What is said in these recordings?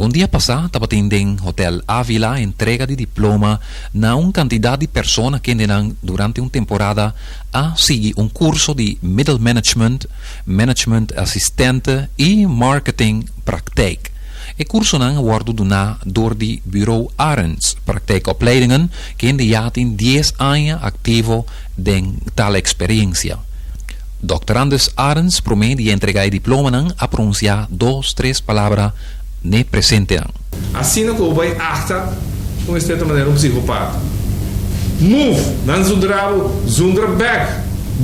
Algun dia pasá tabatin den Hotel Avila entrega di diploma na un kantidat di persona kendenan durante un temporada a sigui un kurso di Middle Management, Management Assistente i Marketing Praktijk. E kursonan a wòrdu duná dor di Bureau Arends Praktijkopleidingen kende ya tin dies aña aktivo den tal eksperensia. Dòkter Anders Arends promé di entregá e diplomanan a pronunsiá dos tres palabra n'e presentenan. Asina ku bo bai akta ku mester ta manera un psikopata. Move! Nan zundra bo, zundra bek!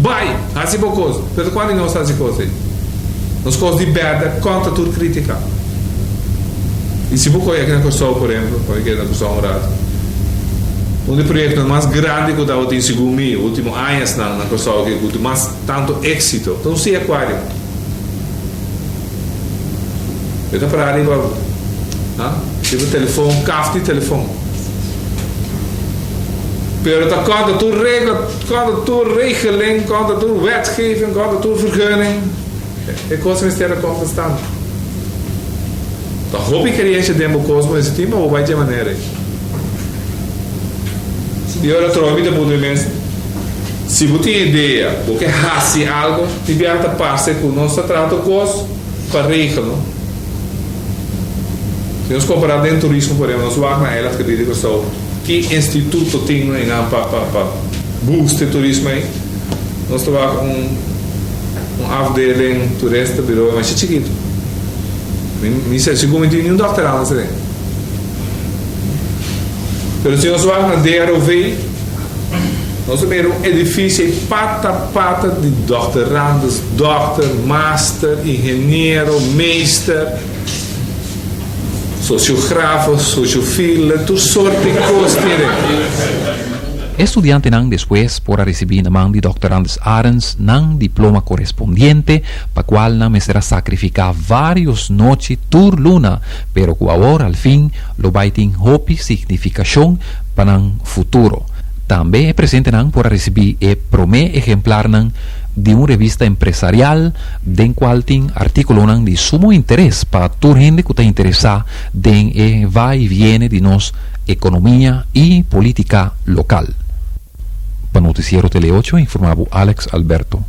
Bai! Hasi bo kos! Pero kuantu di nos ta hasi kos ei? Nos kos di bèrdè kontra tur kritika. I si bo kohe aki na Kòrsou, por ehempel, pa mi keda na Kòrsou un ratu, un di proyektonan mas grandi ku tabatin segun mi último añasnan na Kòrsou aki ku tin mas tantu éksito ta un sea akuario. E ta pará riba riba telefon, kaf di telefon. Pero ta kontra tur regla, kontra tur regeling, kontra tur wetgeving, kontra tur vergunning. E kos mester a kom ta stand. Ta hopi kreensia den bo kos bo mester tin pa bo bai dje manera ei. I ora trobe mi ta puntra mi mes, si bo tin idea, bo ke hasi algo, di biaha ta parse ku nos ta traha tur kos pa regel, no? Si nos kompara den turismo, por ehempel, nos wak na eiland gebied di Kòrsou, ki instituto tin einan pa pa pa boost e turismo ei? Nos ta wak un un afdeling toeristenbureau masha chikitu. Mi mi sa sigur mi tin niun dòkterando aden. Pero si nos wak na DROV, nos ta mira un edifisio ei pata pata di dòkterandes, dòkter, master, ingeniero, meester, sosiografo, sosiofile, tur sort di kos tin den. E studiantenan despues por a risibí na man di Dòkter Anders Arends nan diploma korespondiente pa kual nan mester a sakrifiká vários nochi tur luna, pero ku awor al fin lo bai tin hopi signifikashon pa nan futuro. Tambe e presentenan por a risibí e promé ehemplarnan di un revista empresarial den kual tin artíkulonan di sumo interes pa tur hende ku ta interesá den e va i viene di nos ekonomia i polítika lokal. Pa Noticiero Tele ocho informá bo Alex Alberto.